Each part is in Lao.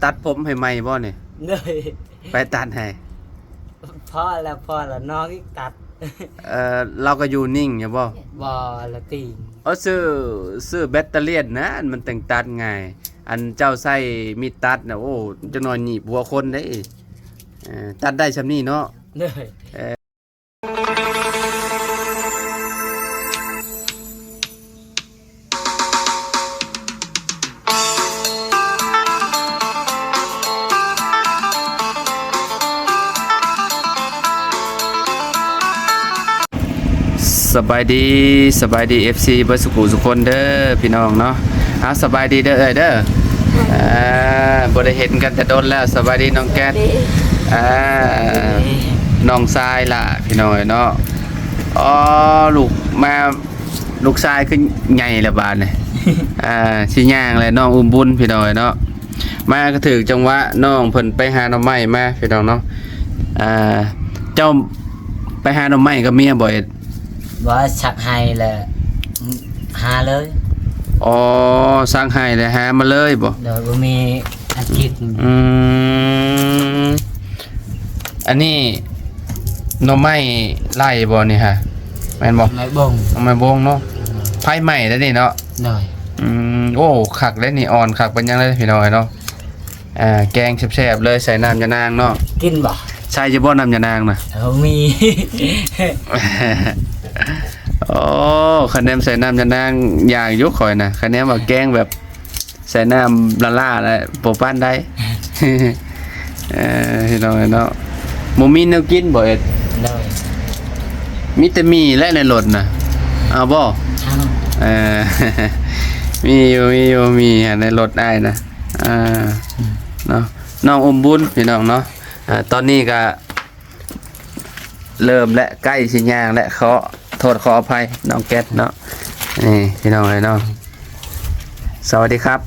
ຕັດຜົມໃຫ້ໃໝ່ບໍ່ນີ້? ໂດຍ ໃຜຕັດໃຫ້? ພໍ່ລະ ພໍ່ລະ ນ້ອງອີກຕັດ. ເອີ ລາວກໍຢູ່ນິ່ງຢູ່ບໍ່? ບໍ່ລະຕິງ. ເອີ ຊື້ ຊື້ແບັດຕະລຽນນະ ມັນຈັ່ງຕັດງ່າຍ. ອັນເຈົ້າໃຊ້ມີດຕັດນະ ໂອ້ ຈັກໜ້ອຍໜີບຫົວຄົນເດ້. ເອີ ຕັດໄດ້ຊ່ຳນີ້ເນາະ. ໂດຍ ເອີ. ສະບາຍດີ ສະບາຍດີ ເອັຟຊີ ເບິດສຸຂູສຸຄົນເດີພີ່ນ້ອງເນາະ. ອ່າ ສະບາຍດີເດີເອື້ອຍເດີ. ອ່າ ບໍ່ໄດ້ເຫັນກັນແຕ່ດົນແລ້ວ. ສະບາຍດີນ້ອງແກັດ. ອ່າ ນ້ອງຊາຍຫຼ້າພີ່ນ້ອງເນາະ. ອໍ ລູກມາ ລູກຊາຍຄືໃຫຍ່ແລ້ວບາດນີ້. ອ່າ ຊິຍ່າງແລ້ວ ນ້ອງອຸ້ມບຸນພີ່ນ້ອງເນາະ. ມາກໍຖືກຈັງຫວະ ນ້ອງເພິ່ນໄປຫາໜໍ່ໄມ້ມາພີ່ນ້ອງເນາະ. ອ່າ ເຈົ້າໄປຫາໜໍ່ໄມ້ກັບເມຍບໍ່ເອດ? ບໍ່ ຊັກໄຮ່ແລ້ວຫາເລີຍ. ອໍ ຊັກໄຮ່ແລ້ວຫາມາເລີຍບໍ່? ໂດຍ ບໍ່ມີອັດກິດ. ອືມ ອັນນີ້ໜໍ່ໄມ້ໄລ່ບໍ່ນີ້ຫະ? ແມ່ນບໍ່? ໄມ້ບົງ ໜໍ່ໄມ້ບົງເນາະ. ອືມ ໄຟໄໝ້ແລ້ວນີ້ເນາະ. ໂດຍ ອືມ ໂອ້ ຄັກເດ້ນີ້ ອ່ອນຄັກປານຫຍັງເລີຍພີ່ນ້ອງເນາະ. ອ່າ ແກງແຊບໆເລີຍ ໃສ່ນ້ຳຍານາງເນາະ. ກິນບໍ່? ໃສ່ຢູ່ບໍ່ນ້ຳຍານາງນະ? ເອີ ມີ. ໂອ້ ຄັນແນມໃສ່ນ້ຳຍານາງ ຢາກຢູ່ຂ້ອຍນະ. ຄັນແນມວ່າແກງແບບໃສ່ນ້ຳລ້າໆ ແລ້ວບໍ່ປານໃດ. ເອີ ພີ່ນ້ອງເນາະ ບໍ່ມີແນວກິນບໍ່ເອດ? ໂດຍ ມີແຕ່ໝີ່ແຫຼະໃນລົດນະ. ເອົາບໍ່? ເອົາ. ເອີ ມີຢູ່ ມີຢູ່ ໝີ່ໃນລົດອ້າຍນະ. ອ່າ ເນາະ ນ້ອງອຸ້ມບຸນພີ່ນ້ອງເນາະ. ອ່າ ຕອນນີ້ກະເລີ່ມແລ້ວ ໃກ້ຊິຍ່າງແລ້ວ ຂໍໂທດຂໍອະໄພນ້ອງແກັດເນາະ. ນີ້ພີ່ນ້ອງເອີຍເນາະ. ສະຫວັດດີຄັບ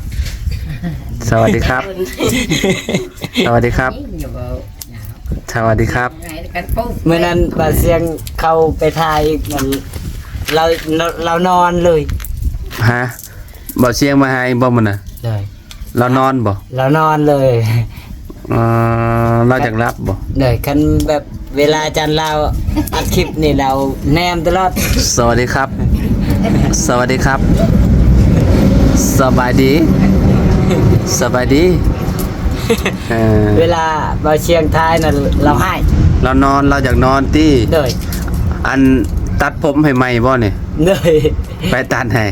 ສະຫວັດດີຄັບ ສະຫວັດດີຄັບ ສະຫວັດດີຄັບ. ມື້ນັ້ນບ່າວຊຽງເຂົ້າໄປຖ່າຍ ມັນ ລາວ ລາວນອນເລີຍ. ຮະ? ບ່າວຊຽງມາຫາອີກບໍ່ມື້ນະ? ໂດຍ ລາວນອນບໍ່? ລາວນອນເລີຍ. ເອີ ລາວຢາກຫຼັບບໍ່? ໂດຍ ຄັນແບບເວລາອາຈານລາວອັດຄລິບນີ້ ລາວແນມຕະຫຼອດ. ສະຫວັດດີຄັບ ສະຫວັດດີຄັບ ສະບາຍດີ ສະບາຍດີ. ເອີ ເວລາບ່າວຊຽງຖ່າຍນັ້ນ ລາວໄຫ້ ລາວນອນ ລາວຢາກນອນຕິ? ໂດຍ ອັນ ຕັດຜົມໃຫ້ໃໝ່ບໍ່ນີ້? ໂດຍ ໃຜຕັດໃຫ້?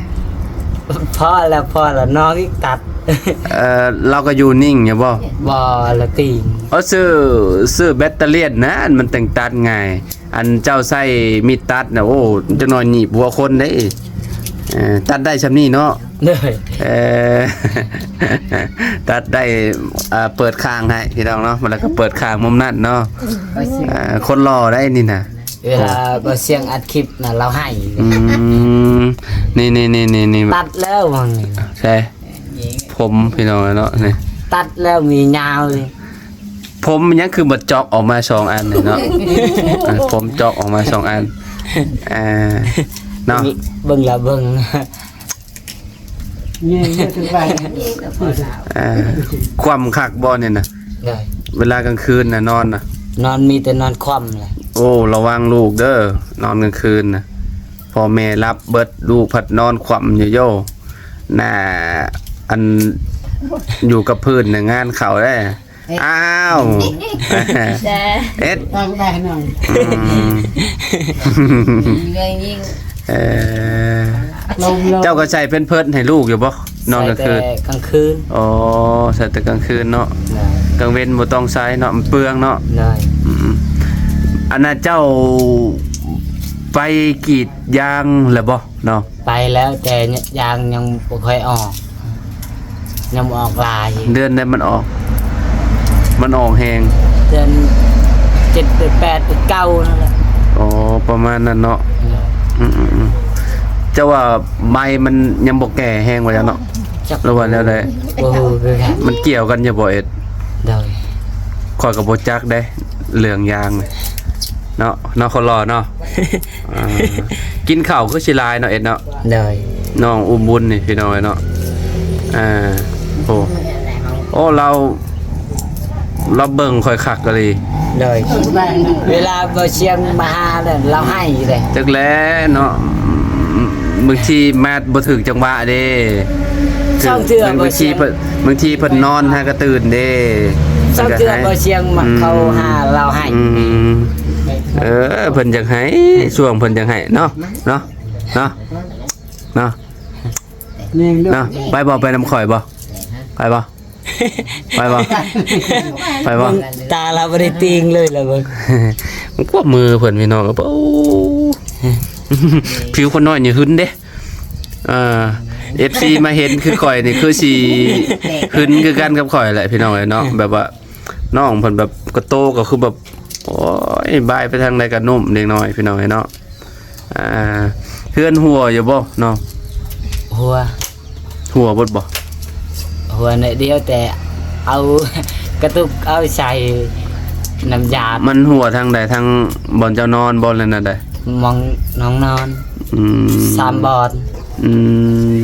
ພໍ່ລະ ພໍ່ລະ ນ້ອງອີກຕັດ. ເອີ ລາວກໍຢູ່ນິ່ງຢູ່ບໍ່? ບໍ່ລະຕິງ. ເອີ ຊື້ ຊື້ແບັດຕະລຽນນະ ມັນຈັ່ງຕັດງ່າຍ. ອັນເຈົ້າໃຊ້ມີດຕັດນະ ໂອ້ ຈັກໜ້ອຍໜີບຫົວຄົນເດ້. ເອີ ຕັດໄດ້ຊ່ຳນີ້ເນາະ. ໂດຍ ເອີ ຕັດໄດ້ ເປີດຂ້າງໃຫ້ພີ່ນ້ອງເນາະ ແລ້ວກໍເປີດຂ້າງມຸມນັ້ນເນາະ. ເອີ ຄົນຫຼໍ່ໄດ໋ນີ້ນະ. ເວລາບ່າວຊຽງອັດຄລິບນະ ລາວໄຫ້. ອືມ ນີ້ໆໆໆ ຕັດແລ້ວຫວ່າງນີ້. ໃຊ່ ຜົມພີ່ນ້ອງເນາະ ນີ້ ຕັດແລ້ວມີຍາວເລີຍ. ຜົມມັນຍັງຄືບໍ່ຈອກອອກມາສອງອັນນີ້ເນາະ. ເອີ ຜົມຈອກອອກມາສອງອັນ. ເອີ ເນາະ ເບິ່ງລະເບິ່ງ. ເອີ ຄວ່ຳຄັກບໍ່ນີ້ນະ? ເວລາກາງຄືນນະ ນອນນະ ນອນ ມີແຕ່ນອນຄວ່ຳແຫຼະ. ໂອ້ ລະວັງລູກເດີ ນອນກາງຄືນນະ ພໍ່ແມ່ຫຼັບເບິດ ລູກພັດນອນຄວ່ຳຢູ່ໂຢ. ໜ້າ ອັນ ຢູ່ກັບພື້ນນະ ງານເຂົ້າເດ້. ເອີ ອ້າວ ແຊ ເອັດ ອືມ ເອີ ເຈົ້າກໍໃສ່ແພມເພີດໃຫ້ລູກຢູ່ບໍ່? ນອນກາງຄືນ ໃສ່ແຕ່ກາງຄືນ. ອໍ ໃສ່ແຕ່ກາງຄືນເນາະ. ໂດຍ ກາງເວັນບໍ່ຕ້ອງໃສ່ເນາະ ມັນເປືອງເນາະ. ໂດຍ ອືມ ອັນນັ້ນເຈົ້າໄປກຣີດຢາງແລ້ວບໍ່ເນາະ? ໄປແລ້ວ ແຕ່ຢາງຍັງບໍ່ຄ່ອຍອອກ ຍັງບໍ່ອອກຫຼາຍ. ເດືອນໃດມັນອອກ? ມັນອອກແຮງ ເດືອນເຈັດ ເດືອນແປດ ເດືອນເກົ້ານັ້ນແຫຼະ. ອໍ ປະມານນັ້ນເນາະ. ໂດຍ ອືມໆໆ ເຈົ້າວ່າໃບມັນຍັງບໍ່ແກ່ແຮງວ່າຊັ້ນເນາະ? ຈັກ ຫຼືວ່າແນວໃດ? ບໍ່ຮູ້ຄືກັນ. ມັນກ່ຽວກັນຢູ່ບໍ່ເອັດ? ໂດຍ ຂ້ອຍກໍບໍ່ຈັກເດ້ ເລື່ອງຢາງເນາະ ເນາະ ຄົນຫຼໍ່ເນາະ. ອ່າ ກິນເຂົ້າຄືຊິຫຼາຍເນາະ ເອັດເນາະ. ໂດຍ ນ້ອງອຸ້ມບຸນນີ້ພີ່ນ້ອງເອີຍເນາະ. ອ່າ ໂອ້ ໂອ້ ລາວ ລາວເບິ່ງຂ້ອຍຄັກອີ່ຫຼີ. ໂດຍ ເວລາບໍ່ຊຽງມາຫານັ້ນ ລາວໄຫ້ເດ້. ຈັກແຫຼະເນາະ ບາງທີມາບໍ່ຖືກຈັງຫວະເດ້ ສອງເທື່ອ ບາງທີເພິ່ນ ບາງທີເພິ່ນນອນຫາກະຕື່ນເດ້ ສອງເທື່ອ ເພິ່ນກໍໄຫ້ ບໍ່ຊຽງມາ ອືມ ເຂົ້າຫາລາວໄຫ້. ອືມ ເອີ ເພິ່ນຢາກໄຫ້ ຊ່ວງເພິ່ນຢາກໄຫ້ເນາະ ເນາະ ເນາະ ເນາະ ເນາະ. ໄປບໍ່? ໄປນຳຂ້ອຍບໍ່? ໄປບໍ່? ໄປບໍ່? ໄປບໍ່? ເບິ່ງຕາລາວບໍ່ໄດ້ຕິງເລີຍລະເບິ່ງ ມັນກວບມືເພິ່ນພີ່ນ້ອງ. ໂອ້ ຜິວຄົນນ້ອຍນີ້ຫຶນເດ້. ເອີ ເອັຟຊີມາເຫັນຄືຂ້ອຍນີ້ຄືຊິຫຶນຄືກັນກັບຂ້ອຍແຫຼະພີ່ນ້ອງເອີຍເນາະ. ແບບວ່ານ້ອງເພິ່ນແບບກະໂຕກໍຄືແບບ ໂອ້ຍ ບາຍໄປທາງໃດກໍນຸ້ມເດັກນ້ອຍພີ່ນ້ອງເອີຍເນາະ. ອ່າ ເຮືອນຮົ່ວຢູ່ບໍ່ນ້ອງ? ຮົ່ວ. ຮົ່ວເບິດບໍ່? ຮົ່ວໜ້ອຍດຽວ ແຕ່ເອົາກະຕຸກເອົາໃສ່ນ້ຳຢາ. ມັນຮົ່ວທາງໃດ? ທາງບ່ອນເຈົ້ານອນບໍ່ ຫຼືແນວໃດ? ໝ່ອງນ້ອງນອນ. ອືມ ສາມບ່ອນ. ອື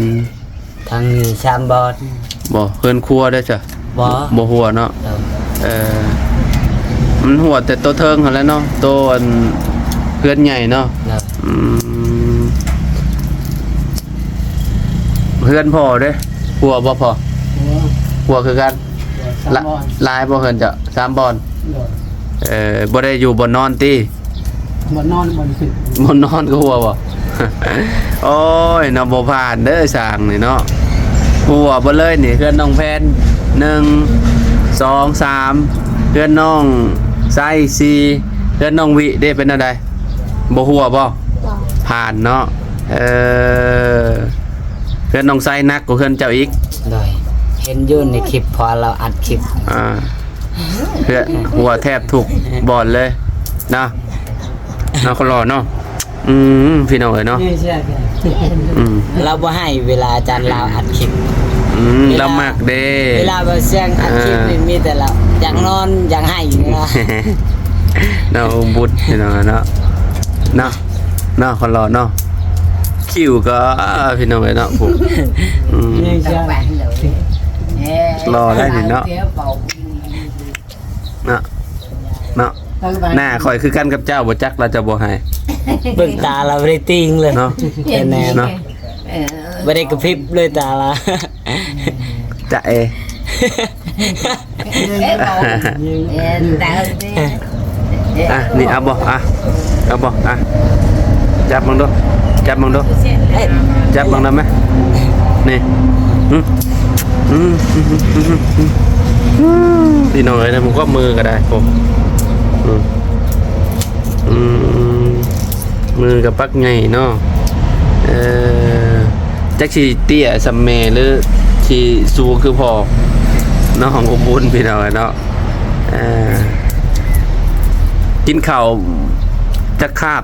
ມ ທາງນີ້ສາມບ່ອນ. ບໍ່ ເຮືອນຄົວເດ້ຊະ? ບໍ່ ບໍ່ຮົ່ວເນາະ. ເອີ ເອີ ມັນຮົ່ວແຕ່ໂຕເທິງຫັ້ນແຫຼະເນາະ ໂຕອັນເຮືອນໃຫຍ່ເນາະ. ເອີ ອືມ ເຮືອນພໍ່ເດ້ ຮົ່ວບໍ່ພໍ່? ຮົ່ວ ຮົ່ວຄືກັນ. ຫຼາຍບໍ່ເຮືອນເຈົ້າ? ສາມບ່ອນ. ເອີ ບໍ່ໄດ້ຢູ່ບ່ອນນອນຕິ? ບ່ອນນອນ ບ່ອນຂຶ້ນ ບ່ອນນອນກໍຮົ່ວບໍ່? ໂອ້ຍເນາະ ບໍ່ຜ່ານເດີຊ່າງນີ້ເນາະ. ຮົ່ວເບິດເລີຍນີ້. ເຮືອນນ້ອງແພນ ໜຶ່ງ ສອງ ສາມ ເຮືອນນ້ອງໄຊ ສີ່ ເຮືອນນ້ອງວິເດ້ ເປັນແນວໃດ? ບໍ່ຮົ່ວບໍ່? ບໍ່ ຜ່ານເນາະ. ເອີ ເຮືອນນ້ອງໄຊໜັກກວ່າເຮືອນເຈົ້າອີກ. ໂດຍ ເຫັນຢູ່ໃນຄລິບ ເພາະວ່າລາວອັດຄລິບ. ອ່າ ເພື່ອ ຮົ່ວແທບທຸກບ່ອນເລີຍເນາະ ເນາະ ຄົນຫຼໍ່ເນາະ. ອືມ ພີ່ນ້ອງເອີຍເນາະ. ອືມ ລາວບໍ່ໃຫ້ເວລາອາຈານລາວອັດຄລິບ. ອືມ ເວລາ ລາວມັກເດ້ ເວລາບ່າວຊຽງອັດຄລິບນີ້ ອ່າ ມີແຕ່ລາວຢາກນອນ ຢາກໄຫ້ເນາະ ອຸມບຸດພີ່ນ້ອງເນາະ ເນາະ ເນາະ ຄົນຫຼໍ່ເນາະ. ຄິວກໍ ພີ່ນ້ອງເອີຍເນາະ ຜູ້ ອືມ ຫຼໍ່ໄດ້ນີ້ເນາະ ເນາະ ເນາະ. ໜ້າຂ້ອຍຄືກັນກັບເຈົ້າ ບໍ່ຈັກລາວຈະບໍ່ໃຫ້ ເບິ່ງຕາລາວບໍ່ໄດ້ຕິງເລີຍເນາະ ແນ່ໆ ເນາະ ເອີ ບໍ່ໄດ້ກະພິບເລີຍຕາລາວ. ຈະເອ ອ່ະ ນີ້ເອົາບໍ່? ອ່ະ ເອົາບໍ່? ອ່ະ ຈັບເບິ່ງດູ ຈັບເບິ່ງດູ ຈັບເບິ່ງໄດ້ໄໝ? ນີ້ ອືມ ອືມ ພີ່ນ້ອງເອີຍ ນຳຄວາມມືກໍໄດ້ ໂອ້ ອືມ ອືມ ມືກໍປັກໃຫຍ່ເນາະ. ເອີ ຈັກຊິເຕ້ຍສ່ຳແມ່ ຫຼືຊິສູງຄືພໍ່ ນ້ອງອຸບອຸ່ນ ພີ່ນ້ອງເອີຍເນາະ. ເອີ ກິນເຂົ້າຈັກຄາບ?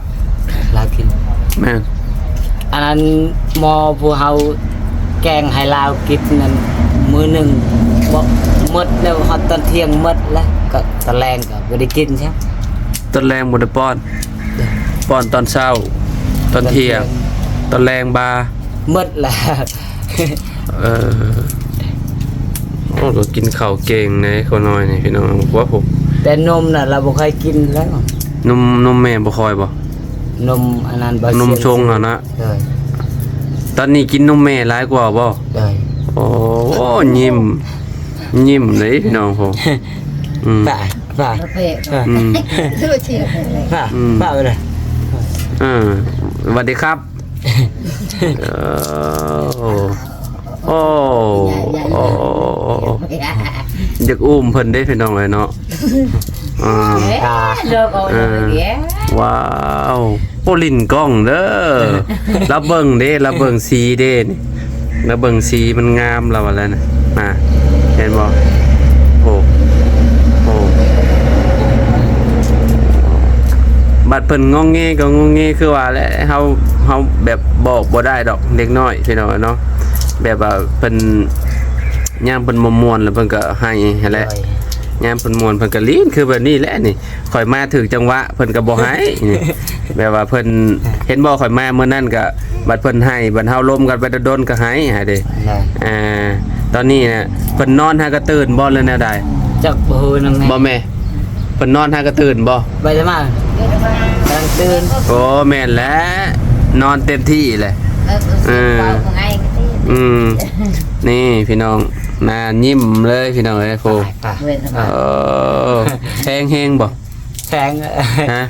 ລາວກິນ ແມ່ນ ອັນນັ້ນໝໍຜູ້ເຮົາແກງໃຫ້ລາວກິນນັ້ນ ມື້ໜຶ່ງບໍ່ໝົດແລ້ວ ຮອດຕອນທ່ຽງໝົດແລ້ວ ກໍຕອນແລງກໍບໍ່ໄດ້ກິນຊ້ຳ. ຕອນແລງບໍ່ໄດ້ປ້ອນ ປ້ອນຕອນເຊົ້າ ຕອນທ່ຽງ ຕອນແລງບາ ໝົດແລ້ວ. ເອີ ໂອ້ ກໍກິນເຂົ້າເກັ່ງເດ້ ຄົນນ້ອຍນີ້ ພີ່ນ້ອງ ວ່າ ແຕ່ນົມນະ ລາວບໍ່ຄ່ອຍກິນແລ້ວ. ນົມ ນົມແມ່ບໍ່ຄ່ອຍບໍ່? ນົມອັນນັ້ນບໍ່ ນົມຊົງຫັ້ນນະ. ໂດຍ ຕອນນີ້ກິນນົມແມ່ຫຼາຍກວ່າບໍ່? ໂດຍ ໂອ້ ຍິ້ມ ຍິ້ມເດ້ພີ່ນ້ອງ. ໂອ້ ອືມ ປະ ປະ ປະ ອືມ ປະ ອືມ ປະໄປເລີຍ. ເອີ ສະຫວັດດີຄັບ. ເອີ ໂອ້ ໂອ້ ຢາກອຸ້ມເພິ່ນເດ້ພີ່ນ້ອງເອີຍເນາະ. ອ່າ ອ່າ ວ້າວ ໂອ້ ຫຼິ້ນກ້ອງເດີ ລາວເບິ່ງເດ້ ລາວເບິ່ງສີເດ້ນີ້ ລາວເບິ່ງສີມັນງາມ ລາວວ່າແລ້ວນະ ນະ ເຫັນບໍ່? ໂອ້ ໂອ້ ບັດເພິ່ນງອງແງກໍງອງແງ ຄືວ່າແຫຼະ ເຮົາ ເຮົາແບບບອກບໍ່ໄດ້ດອກ ເດັກນ້ອຍພີ່ນ້ອງເນາະ ແບບວ່າເພິ່ນ ຍາມເພິ່ນບໍ່ມ່ວນແລ້ວເພິ່ນກໍໄຫ້ຫັ້ນແຫຼະ ໂດຍ ຍາມເພິ່ນມ່ວນເພິ່ນກໍຫຼິ້ນ ຄືແບບນີ້ແຫຼະນີ້. ຂ້ອຍມາຖືກຈັງຫວະເພິ່ນກໍບໍ່ໃຫ້ ນີ້ ແບບວ່າເພິ່ນ ເຫັນບໍ່ ຂ້ອຍມາມື້ນັ້ນກໍບັດເພິ່ນໃຫ້ ບັດເຮົາລົມກັນໄປດົນໆກໍໃຫ້ ໃຫ້ເດ້ ອ່າ ຕອນນີ້ນະ ເພິ່ນນອນຫາກະຕື່ນບໍ່ ຫຼືແນວໃດ? ຈັກບໍ່ຮູ້ນຳແມ່ ບໍ່ແມ່ ເພິ່ນນອນຫາກະຕື່ນບໍ່? ໄປແຕ່ມາ ກຳລັງຕື່ນ. ໂອ້ ແມ່ນແຫຼະ ນອນເຕັມທີ່ແຫຼະ. ເອີ ເອີ ເວົ້າບໍ່ງ່າຍກະຕື່ນ. ອືມ ນີ້ພີ່ນ້ອງ ໜ້າຍິ້ມເລີຍພີ່ນ້ອງເອີຍ. ໂອ້ ໄປ ໄປ ເອີ ແພງແຮງບໍ່? ແພງ ຮະ?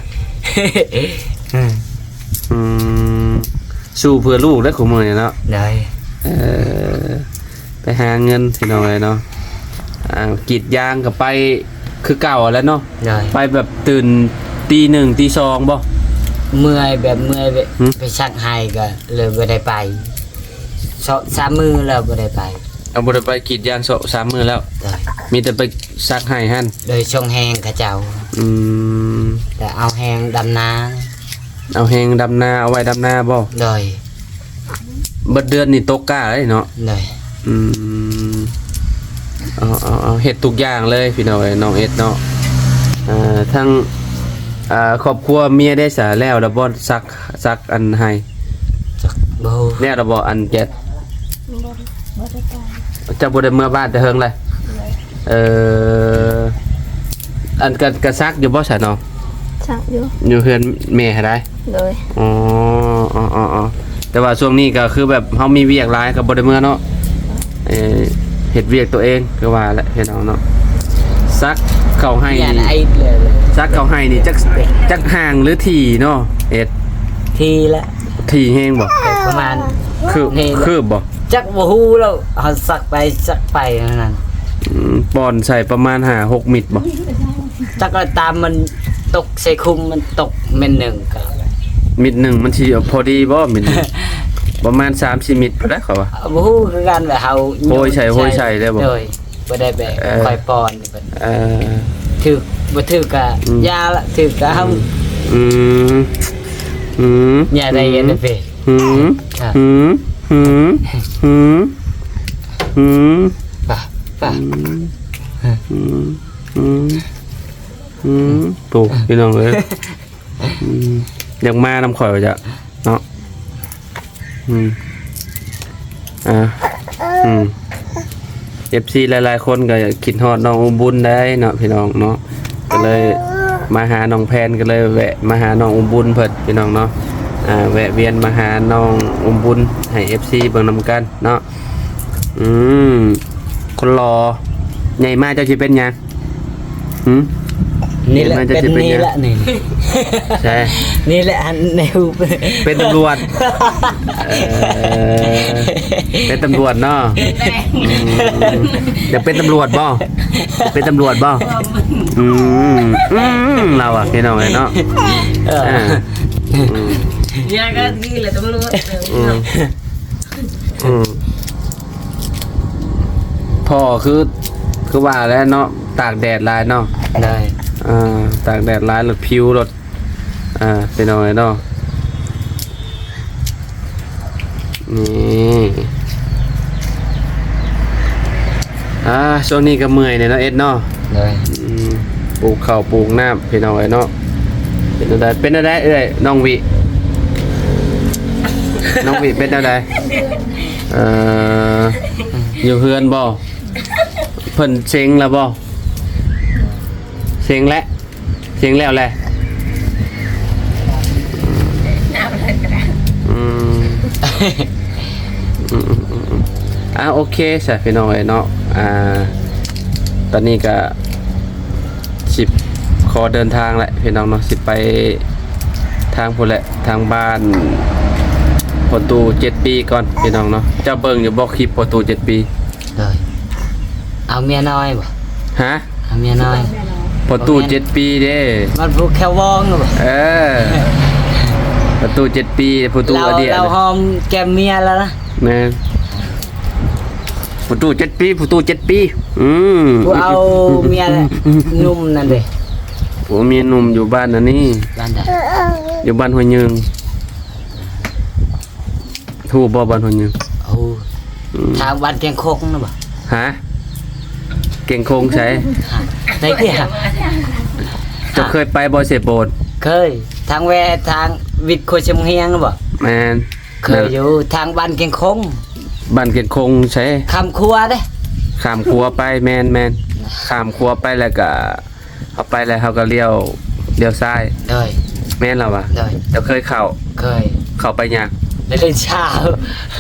ອືມ ສູ້ເພື່ອລູກເດ້ ຄູ່ມື້ນີ້ເນາະ. ໂດຍ ເອີ ໄປຫາເງິນພີ່ນ້ອງເອີຍເນາະ. ອ່າ ກຣີດຢາງກໍໄປຄືເກົ່າຫັ້ນແຫຼະເນາະ. ໂດຍ ໄປແບບຕື່ນຕີໜຶ່ງຕີສອງບໍ່? ເມື່ອຍ ແບບເມື່ອຍ ຫື? ໄປຊັກໄຫ້ກໍເລີຍບໍ່ໄດ້ໄປ. ສອງສາມມື້ແລ້ວບໍ່ໄດ້ໄປ. ເອົາ ບໍ່ໄດ້ໄປກຣີດຢາງສອງສາມມື້ແລ້ວ. ໂດຍ ມີແຕ່ໄປຊັກໄຫ້ຫັ້ນ. ໂດຍ ສົ່ງແຮງເຂົາເຈົ້າ. ອືມ ແລ້ວເອົາແຮງດຳນາ. ເອົາແຮງດຳນາ ເອົາໄວ້ດຳນາບໍ່? ໂດຍ ເບິດເດືອນນີ້ຕົກກ້າເລີຍເນາະ. ໂດຍ ອືມ ເອົາ ເອົາ ເອົາ ເຮັດທຸກຢ່າງເລີຍພີ່ນ້ອງເອີຍ ນ້ອງເອັດເນາະ. ເອີ ທັງ ເອີ ຄອບຄົວເມຍໄດ້ສາ ແລ້ວແລ້ວບໍ່? ຊັກ ຊັກອັນໄຫ້ ຈັກບໍ່ ແລ້ວແລ້ວບໍ່? ອັນແກັດ ບໍ່ ບໍ່ໄດ້ໄປ. ເຈົ້າບໍ່ໄດ້ເມືອບ້ານແຕ່ເຫິງແລ້ວ? ໂດຍ ເອີ ອັນກະ ກະຊັກຢູ່ບໍ່ຊະນ້ອງ? ຊັກຢູ່ ຢູ່ເຮືອນແມ່ຫັ້ນໃດ. ໂດຍ ອໍ ອໍ ແຕ່ວ່າຊ່ວງນີ້ກໍຄືແບບເຮົາມີວຽກຫຼາຍກໍບໍ່ໄດ້ເມືອເນາະ. ເອີ ເຮັດວຽກຕົວເອງຄືວ່າແຫຼະພີ່ນ້ອງເນາະ. ຊັກເຂົ້າໄຮ່ນີ້ ຊັກເຂົ້າໄຮ່ນີ້ຈັກ ຈັກຮ່າງຫຼືຖີ່ເນາະ ເອັດ? ຖີ່ແຫຼະ. ຖີ່ແຮງບໍ່? ປະມານຄືບ ຄືບບໍ່? ຈັກບໍ່ຮູ້ແລ້ວ ເຮົາຊັກໄປຊັກໄປນັ້ນ. ອືມ ປ່ອນໃສ່ປະມານຫ້າຫົກມິດບໍ່? ຈັກລະຕາມມັນຕົກໃສ່ຄຸ້ມ ມັນຕົກເມັດໜຶ່ງກໍ ມິດໜຶ່ງມັນຊິພໍດີບໍ່? ມິດໜຶ່ງ ປະມານສາມສີ່ມິດພຸ້ນແຫຼະເຂົາວ່າ. ບໍ່ຮູ້ຄືກັນແຫຼະ ເຮົາໂຮຍໃສ່ ໂຮຍໃສ່ໄດ້ບໍ່? ໂດຍ ບໍ່ໄດ້ແບບ ເອີ ຄ່ອຍປ່ອນ. ເອີ ຖືກບໍ່ຖືກກະ ອືມ ຢ່າລະ ຖືກກະເອົາ. ອືມ ອືມ ຢ່າໄດ້ ອືມ ຢ່າໄດ້ເປັນ ຫືມ ຫືມ ຫືມ ຫືມ ຫືມ ປະ ປະ ຫືມ ຫືມ ຫືມ ໂອ້ ພີ່ນ້ອງເອີຍ ອືມ ຢາກມານຳຂ້ອຍວ່າຈະເນາະ. ອືມ ອ່າ ອືມ ເອັຟຊີຫຼາຍໆຄົນກໍຄິດຮອດນ້ອງອຸ້ມບຸນໄດ໋ເນາະ ພີ່ນ້ອງເນາະ. ກໍເລີຍມາຫານ້ອງແພນ ກໍເລີຍແວະມາຫານ້ອງອຸ້ມບຸນເພິ່ນ ພີ່ນ້ອງເນາະ. ອ່າ ແວະວຽນມາຫານ້ອງອຸ້ມບຸນ ໃຫ້ເອັຟຊີເບິ່ງນຳກັນເນາະ. ອືມ ຄົນຫຼໍ່ ໃຫຍ່ມາເຈົ້າຊິເປັນຫຍັງ? ຫືມ? ນີ້ແຫຼະ ໃຫຍ່ມາເຈົ້າຊິເປັນຫຍັງ? ເປັນນີ້ແຫຼະ ນີ້ ໃຊ່ ນີ້ແຫຼະ ອັນໃນຮູບ ເປັນຕຳຫຼວດ. ເອີ ເປັນຕຳຫຼວດເນາະ. ອືມ ຢາກເປັນຕຳຫຼວດບໍ່? ເປັນຕຳຫຼວດບໍ່? ອືມ ອືມ ລາວອະ ພີ່ນ້ອງເອີຍເນາະ. ເອີ ອ່າ ອືມ ຢາກກໍດີແຫຼະຕຳຫຼວດ. ອືມ ອືມ ພໍ່ຄື ຄືວ່າແຫຼະເນາະ ຕາກແດດຫຼາຍເນາະ. ໂດຍ ອ່າ ຕາກແດດຫຼາຍ ລົດຜິວ ລົດ ອ່າ ພີ່ນ້ອງເອີຍເນາະ. ນີ້ ອ່າ ຊ່ວງນີ້ກໍເມື່ອຍແດ່ເນາະ ເອັດເນາະ. ໂດຍ ອືມ ປູກເຂົ້າປູກນ້ຳ ພີ່ນ້ອງເອີຍເນາະ. ເປັນແນວໃດ ເປັນແນວໃດເອື້ອຍ ນ້ອງວິ ນ້ອງວິເປັນແນວໃດ? ເອີ ຢູ່ເຮືອນບໍ່? ເພິ່ນເສັງແລ້ວບໍ່? ເສັງແລ້ວ ເສັງແລ້ວແຫຼະ. ອືມ ອືມ ອືມ ອືມ ອ່າ ໂອເຄຊະ ພີ່ນ້ອງເອີຍເນາະ. ອ່າ ຕອນນີ້ກະ ຊິຂໍເດີນທາງແຫຼະພີ່ນ້ອງເນາະ, ຊິໄປທາງພຸ້ນແຫຼະ ທາງບ້ານພໍ່ຕູ້ເຈັດປີກ່ອນພີ່ນ້ອງເນາະ. ເຈົ້າເບິ່ງຢູ່ບໍ່ຄລິບພໍ່ຕູ້ເຈັດປີ? ໂດຍ. ເອົາເມຍນ້ອຍບໍ່? ຮະ? ເອົາເມຍນ້ອຍ. ພໍ່ຕູ້ເຈັດປີເດ້. ມັນຜູ້ແຄວວອງບໍ່? ເອີ ພໍ່ຕູ້ເຈັດປີ ພໍ່ຕູ້ອະດຽ ລາວຫອມແກ້ມເມຍແລ້ວນະ. ແມ່ນ. ພໍ່ຕູ້ເຈັດປີ ພໍ່ຕູ້ເຈັດປີ. ອືມ ຜູ້ເອົາເມຍໜຸ່ມນັ້ນເດ້. ຜົວເມຍໜຸ່ມຢູ່ບ້ານອັນນີ້. ບ້ານໃດ? ຢູ່ບ້ານຫ້ວຍຍືງ. ຮູ້ບໍ່ບ້ານຫ້ວຍຍືງ? ໂອ້. ອືມ ທາງບ້ານແກ້ງຄົງນະບໍ່? ຮະ? ແກ້ງຄົງໃສ? ໃນເດ້. ເຈົ້າເຄີຍໄປບໍ່ເຊໂປນ? ເຄີຍ. ທາງແວະທາງວິດໂຄຊຳຮຽງນະບໍ່? ແມ່ນ. ເຄີຍຢູ່ທາງບ້ານແກ້ງຄົງ. ບ້ານແກ້ງຄົງໃສ? ຂ້າມຂົວເດ້. ຂ້າມຂົວໄປ. ແມ່ນໆ. ຂ້າມຂົວໄປແລ້ວກໍ ເຮົາໄປແລ້ວເຮົາກໍລ້ຽວ ລ້ຽວຊ້າຍ. ໂດຍ. ແມ່ນລະວະ? ໂດຍ. ເຈົ້າເຄີຍເຂົ້າ? ເຄີຍ. ເຂົ້າໄປຫຍັງ? ໄປຫຼິ້ນສາວ.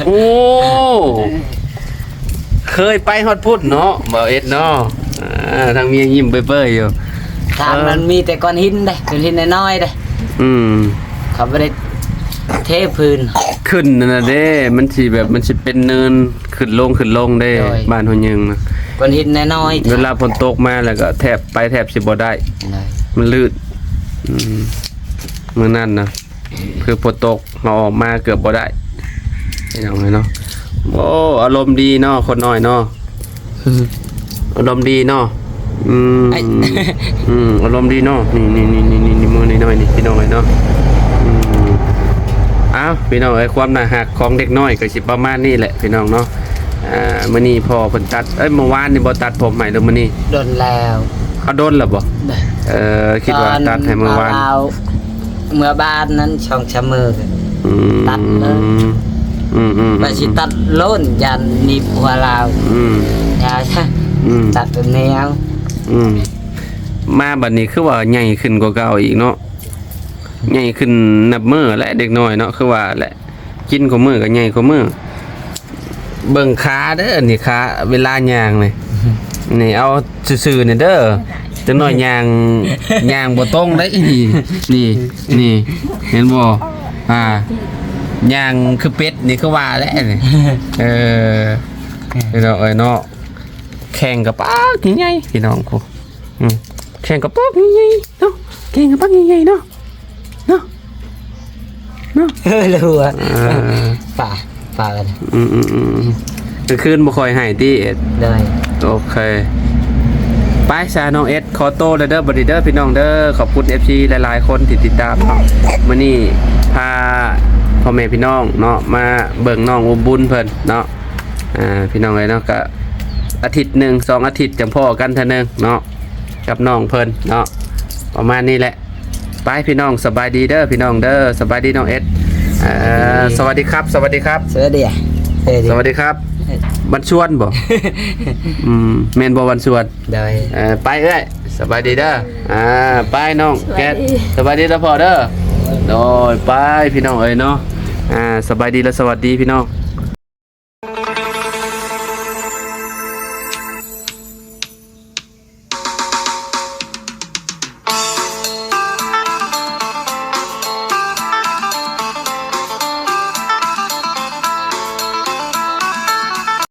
ໂອ້ ເຄີຍໄປຮອດພຸ້ນເນາະ ບ່າວເອັດເນາະ. ອ່າ ທາງເມຍຍິ້ມເປີ້ຍໆຢູ່. ທາງນັ້ນ ເອີ ມີແຕ່ກ້ອນຫີນເດ້ ກ້ອນຫີນນ້ອຍໆເດ້. ອືມ ເຂົາບໍ່ໄດ້ເທພື້ນ. ຂຶ້ນນັ້ນນະເດ້ ມັນຊິແບບ ມັນຊິເປັນເນີນ ຂຶ້ນລົງ ຂຶ້ນລົງເດ້. ໂດຍ. ບ້ານຫົວຍືງນະ ກ້ອນຫີນນ້ອຍໆ ເວລາຝົນຕົກມາແລ້ວກໍແທບ ໄປແທບຊິບໍ່ໄດ້. ໂດຍ. ມັນລື່ນ. ອືມ ມື້ນັ້ນນະ ຄືຝົນຕົກ ເຮົາອອກມາເກືອບບໍ່ໄດ້ ພີ່ນ້ອງເອີຍເນາະ. ໂອ້ ອາລົມດີເນາະ ຄົນນ້ອຍເນາະ. ອືມ ອາລົມດີເນາະ. ອືມ ເອີຍ ອືມ ອາລົມດີເນາະ. ນີ້ໆໆໆ ມືນ້ອຍໆ ນີ້ ພີ່ນ້ອງເອີຍເນາະ. ອືມ ອ້າວ ພີ່ນ້ອງເອີຍ ຄວາມໜ້າຮັກຂອງເດັກນ້ອຍກໍຊິປະມານນີ້ແຫຼະ ພີ່ນ້ອງເນາະ. ອ່າ ມື້ນີ້ພໍ່ເພິ່ນຕັດ ເອີຍ ມື້ວານນີ້ບໍ່ຕັດຜົມໃຫ້ ຫຼື ມື້ນີ້? ດົນແລ້ວ. ເອົາ ດົນແລ້ວບໍ່? ເອີ ຄິດວ່າຕັດໃຫ້ມື້ວານ. ເມື່ອວານນັ້ນສອງສາມມື້ ອືມ ຕັດເລີຍ. ອືມໆໆ ວ່າຊິຕັດໂລນ ຢ້ານໜີບຫົວລາວ. ອືມ ຢ່າ ອືມ ຕັດແນວ. ອືມ ມາບັດນີ້ຄືວ່າໃຫຍ່ຂຶ້ນກວ່າເກົ່າອີກເນາະ. ໃຫຍ່ຂຶ້ນນັບມື້ແຫຼະ ເດັກນ້ອຍເນາະ ຄືວ່າແຫຼະ. ກິນຄູ່ມື້ກໍໃຫຍ່ຄູ່ມື້. ເບິ່ງຂາເດີ ນີ້ຂາເວລາຍ່າງນີ້ ນີ້ເອົາຊື່ໆນີ້ເດີ ຈັກໜ້ອຍຍ່າງ ຍ່າງບໍ່ຕົງເດ້. ນີ້ ນີ້ ນີ້ ເຫັນບໍ່? ອ່າ ຍ່າງຄືເປັດນີ້ ຄືວ່າແຫຼະນີ້. ເອີ ພີ່ນ້ອງເອີຍເນາະ ແຂ້ງກໍປາກໃຫຍ່ໆ ພີ່ນ້ອງ ອືມ ແຂ້ງກໍປາກໃຫຍ່ໆເນາະ ແຂ້ງກໍປາກໃຫຍ່ໆເນາະ ເນາະ ເນາະ. ເອີ ລະຫົວ ອ່າ ປາ ປາກັນ. ອືມໆໆ ກາງຄືນບໍ່ຄ່ອຍໃຫ້ຕິ? ໂດຍ. ໂອເຄ ໄປຊະ ນ້ອງເອັດ ຂໍໂຕແລ້ວເດີ ບັດນີ້ເດີ ພີ່ນ້ອງເດີ. ຂອບຄຸນເອັຟຊີຫຼາຍໆຄົນທີ່ຕິດຕາມເນາະ. ມື້ນີ້ພາພໍ່ແມ່ພີ່ນ້ອງເນາະ ມາເບິ່ງນ້ອງອຸມບຸນເພິ່ນເນາະ. ອ່າ ພີ່ນ້ອງເອີຍເນາະ ກະອາທິດໜຶ່ງສອງອາທິດຈັ່ງພໍ້ກັນເທື່ອໜຶ່ງເນາະ ກັບນ້ອງເພິ່ນເນາະ ປະມານນີ້ແຫຼະ. ໄປ ພີ່ນ້ອງ ສະບາຍດີເດີ ພີ່ນ້ອງເດີ ສະບາຍດີນ້ອງເອັດ. ເອີ ສະບາຍດີ ສະຫວັດດີຄັບ ສະຫວັດດີຄັບ ສະຫວັດດີ ສະຫວັດດີຄັບ. ເອີ ວັນຊວນບໍ່? ອືມ ແມ່ນບໍ່ ວັນຊວນ? ໂດຍ. ເອີ ໄປເອື້ອຍ ສະບາຍດີເດີ. ອ່າ ໄປນ້ອງແກັດ ສະຫວັດດີ ສະຫວັດດີເດີພໍ່ເດີ. ໂດຍ ໄປ ພີ່ນ້ອງເອີຍເນາະ. ອ່າ ສະບາຍດີ ແລະ ສະຫວັດດີ ພີ່ນ້ອງ.